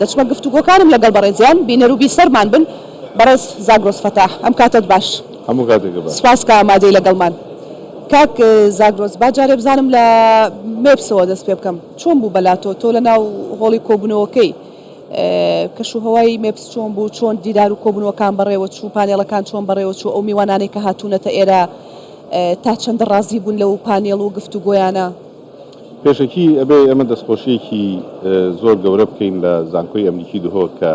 دەچمە گفتوگۆکانم لەگەڵ بەڕێزیان، بینەر و بیسەرمان بن. بەڕێز زاگرۆس فەتاح، ئەم کاتەت باش. هەموو کاتێکت باش. سوپاس کە ئامادەی لەگەڵمان. کاک زاگرۆس، با جارێ بزانم لە مێپسەوە دەست پێ بکەم. چۆن بوو بەلاتۆ؟ تۆ لەناو هۆڵی کۆبوونەوەکەی، کەشوهەوای مێپس چۆن بوو؟ چۆن دیدار و کۆبوونەوەکان بەڕێوە چوو؟ پانێڵەکان چۆن بەڕێوە چوو؟ ئەو میوانانەی کە هاتوونەتە ئێرە تا چەندە ڕازی بوون لەو پانێڵ و گفتوگۆیانە؟ پێشەکی ئەبێ ئێمە دەستخۆشییەکی زۆر گەورە بکەین لە زانکۆی ئەمریکی دهۆک کە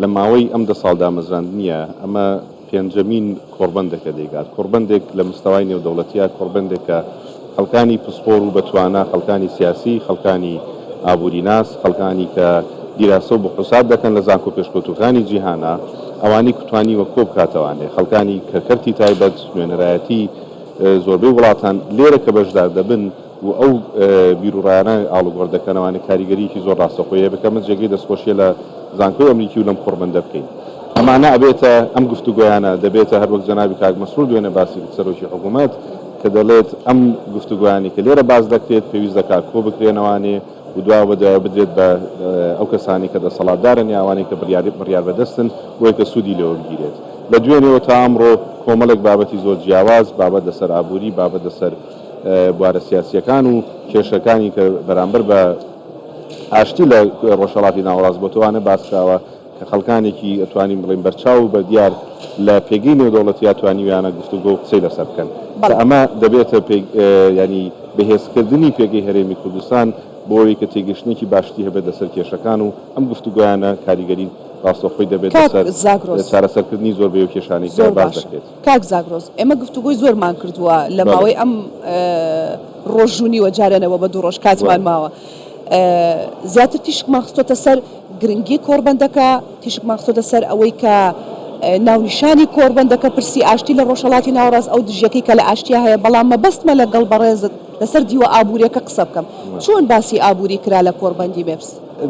لە ماوەی ئەم دە ساڵ دامەزراندنیە ئەمە پێنجەمین کۆڕبەندە کە دەیکات، کۆڕبەندێک لە مستەوای نێودەوڵەتیە، کۆڕبەندێک کە خەڵکانی پسپۆڕ و بەتوانا، خەڵکانی سیاسی، خەڵکانی ئابووریناس، خەڵکانی کە دیراسە و بحوسات دەکەن لە زانکۆ پێشکەوتووەکانی جیهانا ئەوانەی توانیوە کۆبکاتەوانێ، خەڵکانی کە کەرتی تایبەت، نوێنەرایەتی زۆربەی وڵاتان لێرە کە بەشدار دەبن و ئەو بیروڕایانە ئاڵوگۆڕ دەکەن ئەوانە کاریگەرییەکی زۆر ڕاستەوخۆی هەیە کە ئەمە جێگەی دەستخۆشییە لە زانکۆی ئەمریکی و لەم کۆڕبەندە بکەین. ئەمانە ئەبێتە ئەم گفتوگۆیانە دەبێتە هەر وەک جەنابی کاک مەسرور دوێنێ باسی کرد سەرۆکی حکوومەت کە دەڵێت ئەم گفتوگۆیانەی کە لێرە باس دەکرێت پێویست دەکات کۆ بکرێنەوانێ و دوا بە دوایە بدرێت بە ئەو کەسانەی کە دەسەڵاتدارن یا ئەوانەی کە بڕیاربەدەستن بۆی کە سوودی لێوە بگیرێت. لە دوێنێوە تا ئەمڕۆ کۆمەڵێک بابەتی زۆر جیاواز، بابەت لەسەر ئابووری، بابەت لەسەر بوارە سیاسییەکان و کێشەکانی کە بەرامبەر بە ئاشتی لە ڕۆژهەڵاتی ناوەڕاست بۆتەوانە باس کراوە کە خەڵکانێکی ئەتوانین بڵێین بەرچاو و بەردیار لە پێگەی نێودەوڵەتیا توانیویانە گفتوگۆ و قسەی لەسەر بکەن کە ئەمە دەبێتە یانی بەهێزکردنی پێگەی هەرێمی کوردستان بۆ ئەوەی کە تێگەشتنێکی باشتری هەبێت لەسەر کێشەکان و ئەم گفتوگۆیانە کاریگەری ڕاستەوخۆی دەبێت کاک لەسەر زاگرۆس چارەسەرکردنی زۆربەی ئەو کێشانەی کە زۆر باس باشە دەکرێت. کاک زاگرۆس ئێمە گفتوگۆی زۆرمان کردووە لە بەڵێ. ماوەی ئەم ڕۆژ و نیوە جارێ نەبووە بە دوو ڕۆژ کاتمان بەڵێ. ماوە زیاتر تیشکمان خستۆتە سەر گرنگی کۆڕبەندەکە، تیشکمان خستۆتە سەر ئەوەی کە ناونیشانی کۆڕبەندەکە پرسی ئاشتی لە ڕۆژهەڵاتی ناوەڕاست ئەو دژیەکەی کە لە ئاشتیا هەیە، بەڵام مەبەستمە لەگەڵ بەڕێزت لەسەر دیوە ئابووریەکە قسە بکەم. چۆن باسی ئابووری کرا لە کۆڕبەندی مێپس؟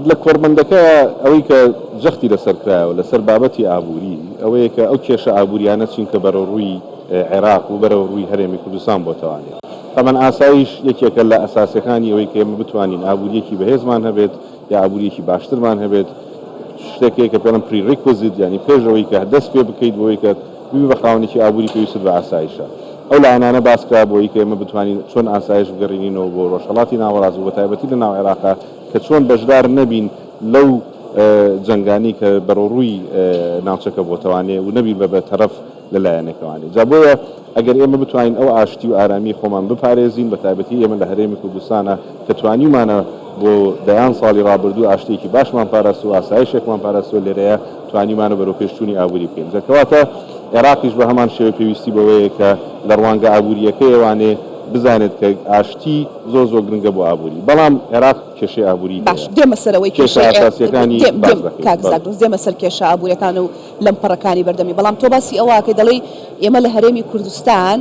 لە کۆڕبەندەکە ئەوەی کە جەختی لەسەر کرایەوە لەسەر بابەتی ئابووری ئەوەیە کە ئەو کێشە ئابووریانە چین کە بەرەوڕووی عێراق و بەرەوڕووی هەرێمی کوردستان بۆتەوانێ. تەبعەن ئاسایش یەکێکە لە ئەساسەکانی ئەوەی کە ئێمە بتوانین ئابوورییەکی بەهێزمان هەبێت، یا ئابوورییەکی باشترمان هەبێت، شتێک هەیە کە پێڵێن Prerequisite یانی پێش ئەوەی کە دەست پێ بکەیت بۆ ئەوەی کە ببی بە خاوەنێکی ئابووری پێویستت بە ئاسایشە. ئەو لایەنانە باس کرا بۆ ئەوەی کە ئێمە بتوانین چۆن ئاسایش بگەڕینینەوە بۆ ڕۆژهەڵاتی ناوەڕاست و بەتایبەتی لە ناو عێراقا کە چۆن بەشدار نەبین لەو جەنگانەی کە بەرەوڕووی ناوچەکە بۆتەوانێ و نەبین بە بەتەرەف لە لایەنێکەوانێ. جا بۆیە ئەگەر ئێمە بتوانین ئەو ئاشتی و ئارامیەی خۆمان بپارێزین، بە تایبەتی ئێمە لە هەرێمی کوردستانا کە توانیومانە بۆ دەیان ساڵی ڕابردوو ئاشتییەکی باشمان پاراستووە، ئاسایشێکمان پاراستووە لێرەیە توانیومانە بەرەوپێشچوونی ئابووری بکەین. جا کەواتە عێراقیش بە هەمان شێوە پێویستی بەوەیە کە لە ڕوانگە ئابوورییەکەیەوانێ بزانێت کە ئاشتی زۆر زۆر گرنگە بۆ ئابووری. بەڵام عێراق کێشەی ئابووری باش هەیە. دێمە سەر ئەوەی کێشە کێشەی عێ ئەساسییەکانی دێم باس دێم دەکەین. کاک بەڵێ. زاگرۆس دێمە سەر کێشە ئابوورییەکان و لەمپەڕەکانی بەردەمی، بەڵام تۆ باسی ئەوە ئەکەی دەڵێی ئێمە لە هەرێمی کوردستان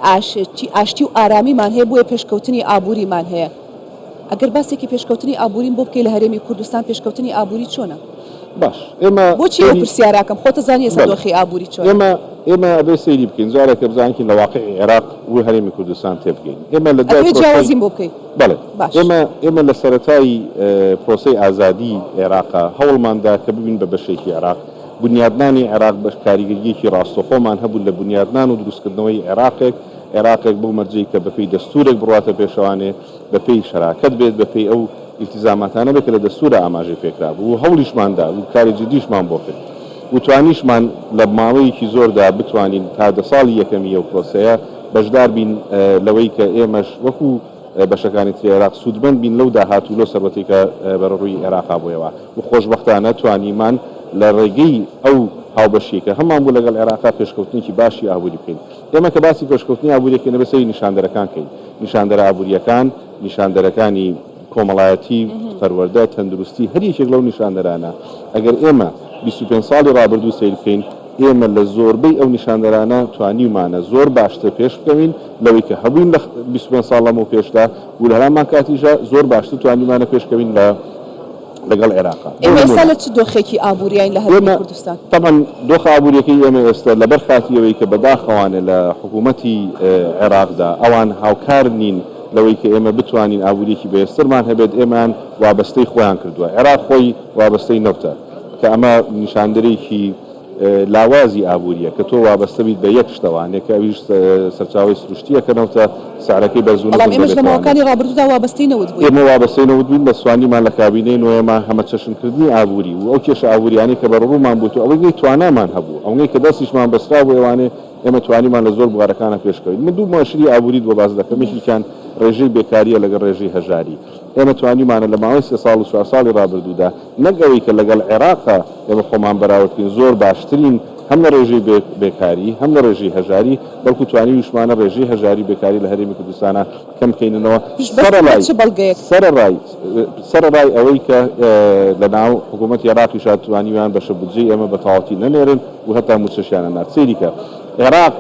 ئاشتی ئاشتی و ئارامیمان هەیە بۆیە پێشکەوتنی ئابووریمان هەیە. ئەگەر باسێکی پێشکەوتنی ئابووریم بۆ بکەی لە هەرێمی کوردستان پێشکەوتنی ئابووری چۆنە؟ باش ئێمە بۆچی ئەو سەیری پرسیارە ئەکەم خۆت ئەزانی ئێستا بەڵێ دۆخی ئابووری چۆنە؟ ئێمە ئێمە ئەبێ سەیری بکەین جارێکە بزانین لە واقعی عێراق و هەرێمی کوردستان تێبگەین ئێمە لە دوای ئەتەوێ پرۆسەی جیاوازیم بۆ بکەی؟ بەڵێ باش. ئێمە ئێمە لە سەرەتای پرۆسەی ئازادی عێراقا هەوڵمان دا کە ببین بە بەشێکی عێراق، بونیادنانی عێراق بەش کاریگەرییەکی ڕاستەوخۆمان هەبوو لە بونیادنان و دروستکردنەوەی عێراقێک، عێراقێک بەو مەرجەی کە بەپێی دەستوورێک بڕواتە پێشەوانێ، بەپێی شەراکەت بێت، بەپێی ئەو ئیلتیزاماتانە بێت کە لە دەستوورا ئاماژەی پێکرابوو و هەوڵیشمان دا و کاری جدیشمان بۆ کرد و توانیشمان لە ماوەیەکی زۆردا بتوانین تا دە ساڵی یەکەمی ئەو پرۆسەیە بەشدار بین لەوەی کە ئێمەش وەکو بەشەکانی تری عێراق سوودمەند بین لەو داهات و لەو سەروەتەی کە بەرەوڕووی عێراقا بوویەوە و خۆشبەختانە توانیمان لە ڕێگەی ئەو هاوبەشیەی کە هەمان بوو لەگەڵ عێراقا پێشکەوتنێکی باشی ئابووری بکەین. ئێمە کە باسی پێشکەوتنی ئابووری ئەکەین ئەبێ سەیری نیشاندەرەکان کەین، نیشاندەرە ئابوورییەکان، نیشاندەرەکانی کۆمەڵایەتی، پەروەردە، تەندروستی، هەر یەکێک لەو نیشاندەرانە ئەگەر ئێمە 25 ساڵی ڕابردوو سەیر بکەین ئێمە لە زۆربەی ئەو نیشاندەرانە توانیومانە زۆر باشتر پێش بکەوین لەوەی کە هەبووین لە 25 ساڵ لەمەو پێشدا و لە هەمان کاتیشا زۆر باشتر توانیومانە پێش کەوین لە لەگەڵ عێراقا. بۆ ئێمە ئێستا نموونە. لە چ دۆخێکی ئابووریاین لە هەرێمی ئێمە کوردستان؟ تەبعەن دۆخە ئابوورییەکەی ئێمە ئێستا لەبەر خاتری ئەوەی کە بەداخەوانە لە حکوومەتی عێراقدا ئەوان هاوکار نین. لەوەی کە ئێمە بتوانین ئابوورییەکی بەهێزترمان هەبێت، ئێمەیان وابەستەی خۆیان کردووە. عێراق خۆی وابەستەی نەوتە، کە ئەمە نیشاندەرێکی لاوازی ئابوورییە کە تۆ وابەستە بیت بە یەک شتەوانێ کە ئەویش سەرچاوەی سروشتییە کە نەوتە، سعرەکەی بەرز و بەڵام نزم ئێمەش لە دەبێتەوانێ. ماوەکانی ڕابردوودا وابەستەی نەوت بووین. ئێمە وابەستەی نەوت بووین، بەس توانیمان لە کابینەی نۆیەما هەمەچەشنکردنی ئابووری و ئەو کێشە ئابوورییانەی کە بەرەوڕوومان بووت و ئەوەی توانامان هەبوو، ئەونەی کە دەستیشمان بەسترابوو ئەوانێ ئێمە توانیمان لە زۆر بوارەکانا پێشکەوین. من دوو مؤشری ئابووریت بۆ باس دەکەم، یەکێکیان ڕێژەی بێکارییە لەگەڵ ڕێژەی هەژاری. ئێمە توانیومانە لە ماوەی سێ ساڵ و چوار ساڵی ڕابردوودا نەک ئەوەی کە لەگەڵ عێراقا ئێمە خۆمان بەراورد بکەین زۆر باشترین هەم لە ڕێژەی بێکاری هەم لە ڕێژەی هەژاری بەڵکو توانیویشمانە ڕێژەی هەژاری و بێکاری لە هەرێمی کوردستانا کەم بکەینەوە پشت بەستن بە سەرەڕای چ بەڵگەیەک؟ سەرەڕای سەرەڕای ئەوەی کە لە ناو حکوومەتی عێراقیشا توانیویان بەشە بودجەی ئێمە بە تەواوەتی نەنێرن و هەتا مووچەشیان نەنارد. سەیری کە عێراق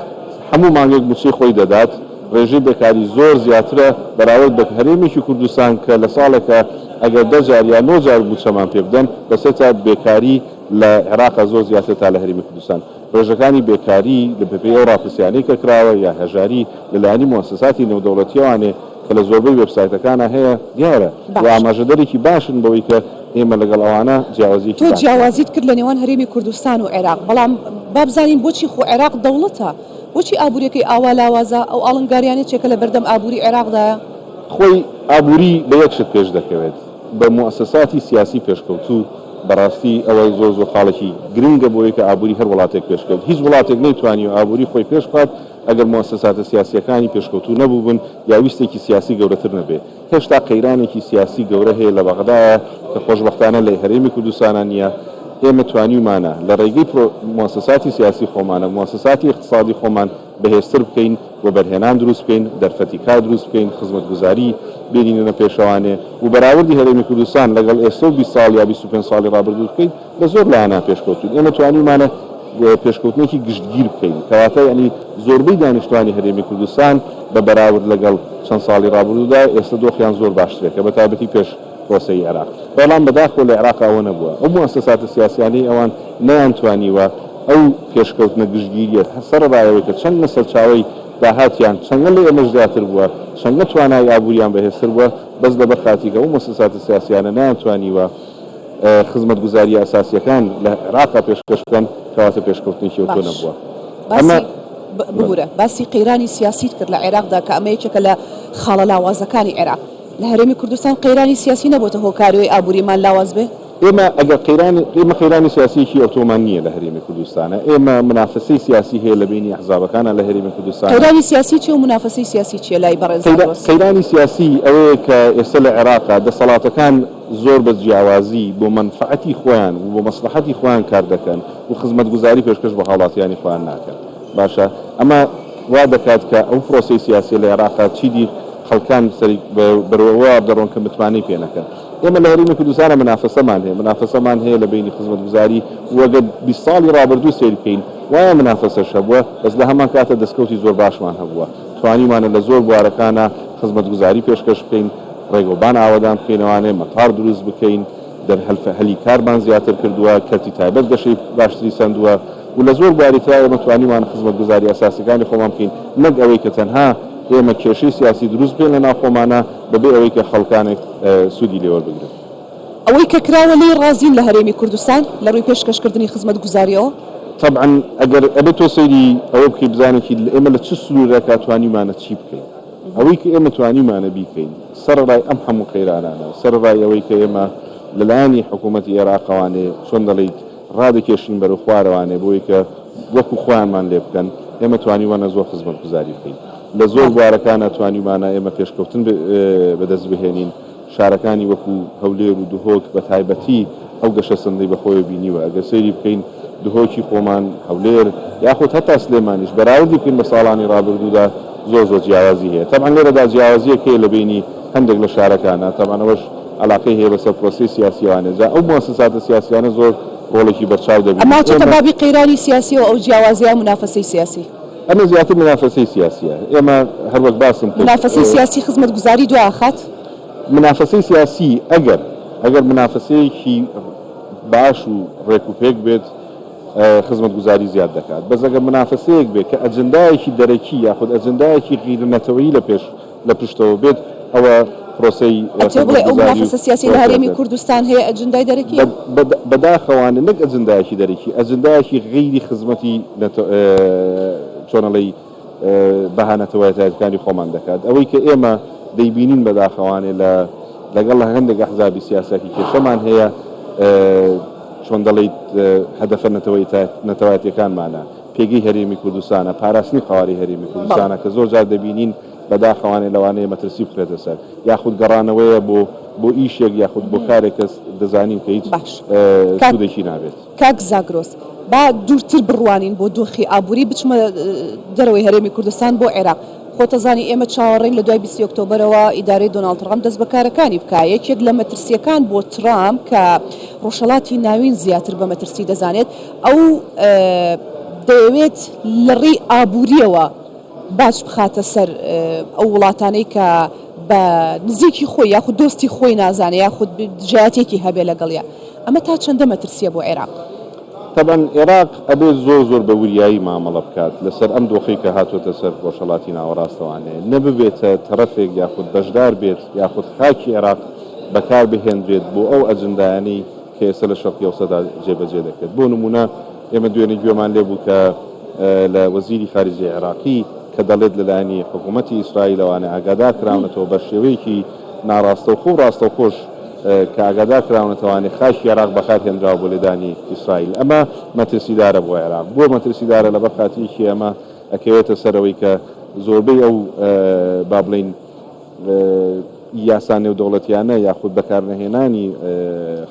هەموو مانگێک مووچەی خۆی دەدات، ڕێژەی بێکاری زۆر زیاترە بەراورد بە هەرێمێکی کوردستان کە لە ساڵێکا ئەگەر دە جار یا نۆ جار مووچەمان پێ بدەن بەسێتە بێکاری لە عێراقا زۆر زیاترە تا لە هەرێمی کوردستان. ڕێژەکانی بێکاری لە بەپێی ئەو ڕاپرسیانەی کە کراوە یا هەژاری لە لایەنی موئەسەساتی نێودەوڵەتییەوانێ کە لە زۆربەی وێبسایتەکانا هەیە دیارە و باش. ئاماژەدەرێکی باشن بەوەی کە ئێمە لەگەڵ ئەوانە جیاوازییەکی تۆ باشمان هەیە. جیاوازیت کرد لە نێوان هەرێمی کوردستان و عێراق، بەڵام با بزانین بۆچی خۆ عێراق دەوڵەتە، بۆچی ئابووریەکەی ئاوا لاوازە، ئەو ئاڵنگاریانە چیە کە لە بەردەم ئابووری عێراقدایە؟ خۆی ئابووری بە یەک شت پێش دەکەوێت، بە موئەسەساتی سیاسی پێشکەوتوو، بەڕاستی ئەوە زۆر زۆر خاڵێکی گرنگە بۆی کە ئابووری هەر وڵاتێک پێشکەوێت، هیچ وڵاتێک نەیتوانیوە ئابووری خۆی پێش بخات ئەگەر موئەسەساتە سیاسییەکانی پێشکەوتوو نەبووبن یا ویستێکی سیاسی گەورەتر نەبێ. هێشتا قەیرانێکی سیاسی گەورە هەیە لە بەغدایە کە خۆشبەختانە لە هەرێمی کوردستانا نییە، ئێمە توانیومانە لە ڕێگەی پرۆ موئەسەساتی سیاسی خۆمانە موئەسەساتی ئیقتسادی خۆمان بەهێزتر بکەین، وەبەرهێنان دروست بکەین، دەرفەتی کار دروست بکەین، خزمەتگوزاری بێنینە پێشەوانێ و بەراوردی هەرێمی کوردستان لەگەڵ ئێستە و 20 ساڵ یا 25 ساڵی ڕابردوو بکەین لە زۆر لایەنا پێشکەوتوین. ئێمە توانیومانە پێشکەوتنێکی گشتگیر بکەین. کەواتە یانی زۆربەی دانیشتوانی هەرێمی کوردستان بە بەراورد لەگەڵ چەند ساڵی ڕابردوودا ئێستە دۆخیان زۆر باشترە کە بە تایبەتی پێش پرۆسەی عێراق. بەڵام بەداخەوە لە عێراق ئەوە نەبووە. ئەو موئەسەساتە سیاسیانەی ئەوان نەیانتوانیوە ئەو پێشکەوتنە گشتگیرییە سەرەڕای ئەوەی کە چەندە سەرچاوەی داهاتیان چەندە لە ئێمەش زیاتر بووە، چەندە توانای ئابووریان بەهێزتر بووە، بەس لەبەر خاتری کە ئەو موئەسەساتە سیاسیانە نەیانتوانیوە خزمەتگوزارییە ئەساسییەکان لە عێراقا پێشکەش بکەن، کەواتە پێشکەوتنێکی ئەوتۆ باش نەبووە. ئەمە باسی ببورە باسی قەیرانی سیاسیت کرد لە عێراقدا کە ئەمە یەکێکە لە خاڵە لاوازەکانی عێراق. لە هەرێمی کوردستان قەیرانی سیاسی نەبۆتە هۆکاری ئەوەی ئابووریمان لاواز بێ؟ ئێمە ئەگەر قەیران، ئێمە قەیرانی سیاسییەکی ئەوتۆمان نییە لە هەرێمی کوردستانا، ئێمە منافەسەی سیاسی هەیە لە بەینی ئەحزابەکانا لە هەرێمی کوردستانا. قەیرانی سیاسی چییە و مونافەسەی سیاسی چییە لای بەڕێز زاگرۆس؟ قەیرانی سیاسی ئەوەیە کە ئێستا لە عێراقا دەسەڵاتەکان زۆر بە جیاوازی بۆ مەنفەعەتی خۆیان و بۆ مەسڵەحەتی خۆیان کار دەکەن و خزمەتگوزاری پێشکەش بە هاوڵاتیانی خۆیان ناکەن. باشە ئەمە وا دەکات کە ئەو پرۆسەی سیاسیە لە عێراقا چیدی خەڵکان سەری بەرەو ئەوە دەڕۆن کە متمانەی پێ نەکەن. ئێمە لە هەرێمی کوردستانا منافەسەمان هەیە، منافەسەمان هەیە لە بەینی خزمەتگوزاری و ئەگەر 20 ساڵی ڕابردوو سەیر بکەین وایە منافەسەش هەبووە بەس لە هەمان کاتە دەستکەوتی زۆر باشمان هەبووە توانیومانە لە زۆر بوارەکانا خزمەتگوزاری پێشکەش بکەین ڕێگەوبان ئاوەدان بکەینەوانێ مەتار دروست بکەین دەرهەلفە هەلی کارمان زیاتر کردووە کەرتی تایبەت گەشەی باشتری سەندووە و لە زۆر بواری ترا ئێمە توانیومانە خزمەتگوزاریە ئەساسیەکانی خۆمان بکەین نەک ئەوەی کە تەنها ئێمە کێشەی سیاسی دروست بکەین لە ناو خۆمانا بەبێ ئەوەی کە خەڵکانێک سوودی لێ وەربگرن. ئەوەی کە کراوە لێی ڕازین لە هەرێمی کوردستان لە ڕووی پێشکەشکردنی خزمەتگوزاریەوە؟ تەبعەن ئەگەر ئەبێ تۆ سەیری ئەوە بکەی بزانی ئێمە لە چ سنوورێکا توانیومانە چی بکەین. ئەوەی کە ئێمە توانیومانە بیکەین سەرەڕای ئەم هەموو قەیرانانە، سەرەڕای ئەوەی کە ئێمە لە لایەنی حکوومەتی ئێراقەوانێ چۆن دەڵێیت ڕادەکێشین بەرەو خوارەوانێ بۆی کە وەکو خۆیانمان لێ بکەن، ئێمە توانیومانە زۆر خزمەتگوزاری بکەین. لە زۆر بوارەکانا توانیومانە ئێمە پێشکەوتن بەدەست بهێنین. شارەکانی وەکو هەولێر و دهۆک بە تایبەتی ئەو گەشەسەندەی بەخۆیەوە بینیوە. ئەگەر سەیری بکەین دهۆکی خۆمان، هەولێر یاخود هەتا سلێمانیش بەراوردی بکەین بە ساڵانی ڕابردوودا زۆر زۆر جیاوازی هەیە. تەبعەن لێرەدا جیاوازییەک هەیە لە بەینی هەندێک لە شارەکانا، تەبعەن ئەوەش عەلاقەی هەیە بەسەر پرۆسەی سیاسییەوانێ. جا ئەو موئەسەساتە سیاسییانە زۆر ڕۆڵێکی بەرچاو دەبینن. ئەمە ئەچێتە ئێمە. بابی قەیرانی سیاسییەوە ئەو جیاوازییە مونافەسەی سیاسی. ئەمە زیاتر مونافەسەی سیاسییە. ئێمە هەر وەک باسم کرد. مونافەسەی سیاسی خزمەتگوزاری دوا ئەخات؟ مونافەسەی سیاسی ئەگەر ئەگەر مونافەسەیەکی باش و ڕێک و پێک بێت. خزمەتگوزاری زیاد دەکات. بەس ئەگەر مونافەسەیەک بێت کە ئەجندایەکی دەرەکی یاخود ئەجندایەکی غیرە نەتەوەیی لە پێش لە پشتەوە بێت ئەوە پرۆسەی ئەتۆ بڵێ ئەو خزمەتگوزاری و مونافەسە سیاسیەی لە پرۆسەی هەرێمی کوردستان هەیە ئەجندای دەرەکیە؟ بەداخەوانە نەک ئەجندایەکی دەرەکی ئەجندایەکی غەیری خزمەتی نەتە چۆن ئەڵێی بەها نەتەوایەتایەتەکانی خۆمان دەکات. ئەوەی کە ئێمە دەیبینین بەداخەوانێ لە لەگەڵ هەندێک ئەحزابی سیاسیاکی کێشەمان هەیە چۆن دەڵێیت هەدەفە نەتەوایەتیەکانمانە، پێگەی هەرێمی کوردستانە، پاراستنی قەوارەی هەرێمی کوردستانە کە زۆر جار دەبینین بەداخەوانێ لەوانەیە مەترسی بخرێتە سەر یاخود گەڕانەوەیە بۆ بۆ ئیشێک یاخود بۆ کارێک کە دەزانین کە هیچ سوودێکی نابێت. کاک زاگرۆس، با دوورتر بڕوانین بۆ دۆخی ئابووری، بچمە دەرەوەی هەرێمی کوردستان بۆ عێراق. خۆتەزانی ئێمە چاوەڕێین لە دوای 20 ئۆکتۆبەرەوە ئیدارەی دۆناڵد تڕامپ دەست بە کارەکانی بکا. یەکێک لە مەترسییەکان بۆ تڕامپ کە ڕۆژهەڵاتی ناوین زیاتر بە مەترسی دەزانێت، ئەو دەیەوێت لە ڕێی ئابوورییەوە باج بخاتە سەر ئەو وڵاتانەی کە بە نزیکی خۆی یاخود دۆستی خۆی نازانێ یاخود دژایەتییەکی هەبێ لەگەڵیا. ئەمە تا چەندە مەترسییە بۆ عێراق؟ تەبعەن عێراق ئەبێ زۆر زۆر بە وریایی مامەڵە بکات لەسەر ئەم دۆخەی کە هاتۆتە سەر ڕۆژهەڵاتی ناوەڕاستەوانەیە نە ببێتە تەڕەفێک یاخود بەشدار بێت یاخود خاکی عێراق بەکار بهێنرێت بۆ ئەو ئەجندایانەی کە ئێستا لە شەرقی ئەوسەدا جێبەجێ دەکرێت بۆ نمونە ئێمە دوێنێ گوێمان لێ بوو کە لە وەزیری خارجیەی عێراقی کە دەڵێت لەلایەنی حکوومەتی ئیسرائیلەوانە ئاگادار کراونەتەوە بە شێوەیەکی ناڕاستەوخۆ و ڕاستەوخۆش کە ئاگادار کراونەتەوانێ خاکی عێراق بەکار هێنراوە بۆ لێدانی ئیسرائیل. ئەمە مەترسیدارە بۆ عێراق. بۆ مەترسیدارە؟ لەبەر خاتریکی ئەمە ئەکەوێتە سەر ئەوەی کە زۆربەی ئەو با بڵێین یاسا نێودەوڵەتیانە یاخود بەکارنەهێنانی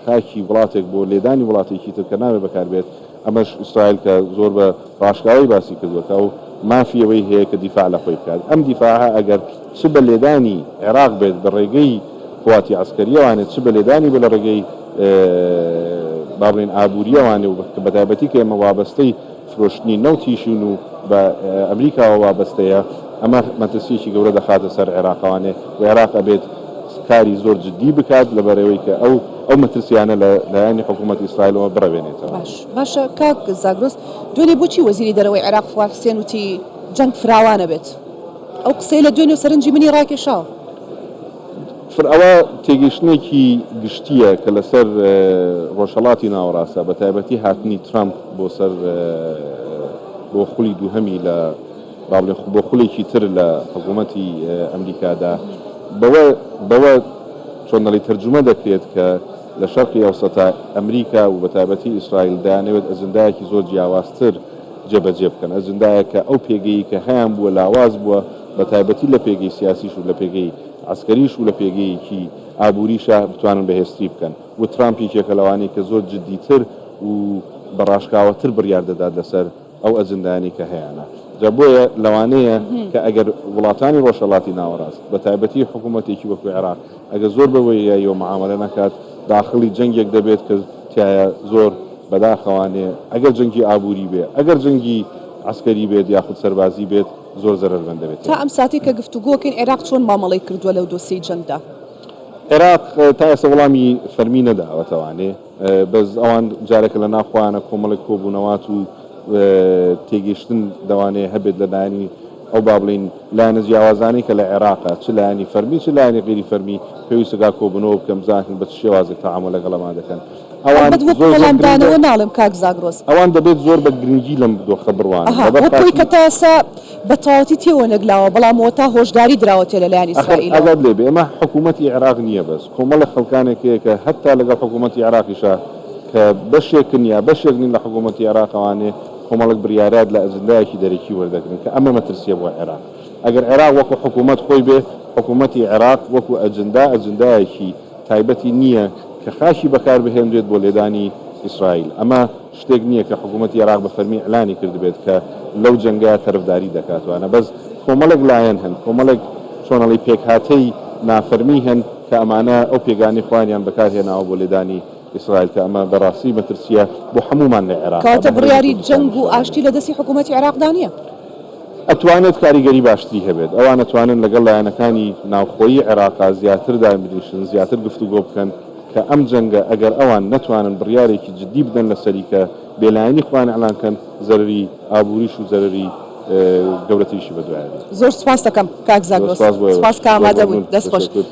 خاکی وڵاتێک بۆ لێدانی وڵاتێکی تر کە نابێ بەکار بێت، ئەمەش ئیسرائیل کە زۆر بە ڕاشکاوی باسی کردووە کە ئەو مافی ئەوەی هەیە کە دیفاع لە خۆی بکات. ئەم دیفاعە ئەگەر چ بە لێدانی عێراق بێت بە ڕێگەی قواتی عەسکەرییەوانێ، چ بە لێدانی بێت لە ڕێگەی با بڵێین ئابوورییەوانێ و بە تایبەتی کە ئێمە وابەستەی فرۆشتنی نەوتیشین و بە ئەمریکاوە وابەستەیە، ئەمە مەترسییەکی گەورە دەخاتە سەر عێراقەوانێ و عێراق ئەبێت کاری زۆر جدی بکات لەبەر ئەوەی کە ئەو ئەو مەترسیانە لە لایەنی حکوومەتی ئیسرائیلەوە بڕەوێنێتەوە. باش باشە کاک زاگرۆس دوێنێ بۆچی وەزیری دەرەوەی عێراق فواد حسێن وتی جەنگ فراوان ئەبێت؟ ئەو قسەیە لە دوێنێ سەرنجی منی ڕاکێشاوە. فر ئەوە تێگەیشتنێکی گشتییە کە لەسەر ڕۆژهەڵاتی ناوەڕاستە بە تایبەتی هاتنی ترامپ بۆ سەر بۆ خولی دووهەمی لە با بڵێن بۆ خولێکی تر لە حکوومەتی ئەمریکادا بەوە بەوە چۆن دەڵێی تەرجومە دەکرێت کە لە شەرقی ئەوسەتا ئەمریکا و بەتایبەتی ئیسرائیل دەیانەوێت ئەجندایەکی زۆر جیاوازتر جێبەجێ بکەن، ئەجندایەک کە ئەو پێگەی کە هەیان بووە لاواز بووە بەتایبەتی لە پێگەی سیاسیش و لە پێگەی عەسکەریش و لە پێگەیەکی ئابووریشا بتوانن بەهێزتری بکەن و ترامپ یەکێکە لەوانەی کە زۆر جدیتر و بە ڕاشکاوەتر بڕیار دەدات لەسەر ئەو ئەجندایانەی کە هەیانە. جا بۆیە لەوانەیە کە ئەگەر وڵاتانی ڕۆژهەڵاتی ناوەڕاست، بە تایبەتی حکوومەتێکی وەکوو عێراق، ئەگەر زۆر بە وریاییەوە معامەلە نەکات، داخڵی جەنگێک دەبێت کە تیایا زۆر بەداخەوانێ ئەگەر جەنگی ئابووری بێ، ئەگەر جەنگی عەسکەری بێت یاخود سەربازی بێت، زۆر زەرەرمەند دەبێت تا تیایا. ئەم ساتەی کە گفتوگۆکەین عێراق چۆن مامەڵەی کردووە لەو دۆسیەی جەنگدا؟ عێراق تا ئێستا وەڵامی فەرمی نەداوەتەوانێ. بەس ئەوان جارێکە لە ناو خۆیانە کۆمەڵێک کۆبوونەوات و تێگەیشتن دەوانەیە هەبێت لە لایەنی ئەو با بڵێین لایەنە جیاوازانەی کە لە عێراقە چ لایەنی فەرمی چ لایەنی غەیری فەرمی پێویستەکا کۆبوونەوە بکەن بزانن بە چ شێوازێک تەعامول لەگەڵ ئەمان دەکەن ئەوان ئەڵبەت وەک زۆر زۆر گرنگە وەڵامدانەوە ناڵێم کاک زاگرۆس. ئەوان دەبێت زۆر بە گرنگی لەم دۆخە بڕوانن ئەها لەبەر وەک ئەوەی خاتری کە تا ئێستا بە تەواوەتی تێوە نەگلاوە بەڵام وەتا هۆشداری دراوەتێ لە لایەن ئەخر ئیسرائیلەوە. ئاگات لێ بێ ئەمە حکوومەتی عێراق نییە بەس کۆمەڵێک خەڵکانێک هەیە کە هەتا لەگەڵ حکوومەتی عێراقیشا کە بەشێکن یا بەشێک نین لە حکوومەتی عێراق ئەوانێ کۆمەڵێک بریارات لە ئەجندایەکی دەرەکی وەردەگرن کە ئەمە مەترسییە بۆ عێراق ئەگەر عێراق وەکوو حکوومەت خۆی بێ حکوومەتی عێراق وەکوو ئەجندا ئەجندایەکی تایبەتی نییە کە خاکی بەکار بهێنرێت بۆ لێدانی ئیسرائیل ئەمە شتێک نییە کە حکوومەتی عێراق بە فەرمی ئیعلانی کردبێت کە لەو جەنگە تەرفداری دەکات وانە بەس کۆمەڵێک لایەن هەن کۆمەڵێک چۆن ئەڵێی پێکهاتەی نافەرمی هەن کە ئەمانە ئەو پێگانەی خۆیانیان بەکار هێناوە بۆ لێدانی ئیسرائیل کە ئەمە بەڕاستی مەترسییە بۆ هەموومان لە عێراقا کەواتە بە هەرێمی بڕیاری جەنگ و کوردستانیشەوە. ئاشتی لە دەستی حکوومەتی عێراقدا نییە؟ ئەتوانێت کاریگەری باشتری هەبێت. ئەوان ئەتوانن لەگەڵ لایەنەکانی ناوخۆیی عێراقا زیاتر دابنیشن، زیاتر گفتوگۆ بکەن. کە ئەم جەنگە ئەگەر ئەوان نەتوانن بڕیارێکی جدی بدەن لەسەری کە بێلایەنی خۆیان ئیعلان کەن زەرەری ئابووریش و زەرەری گەورەتریشی بەدوایە دێت. زۆر سوپاست دەکەم کاک زۆر زاگرۆس سوپاس بۆ ئێوەش. سوپاس کە زۆر ئامادە بوویت مەمنون. دەست خۆش. تەشەکور.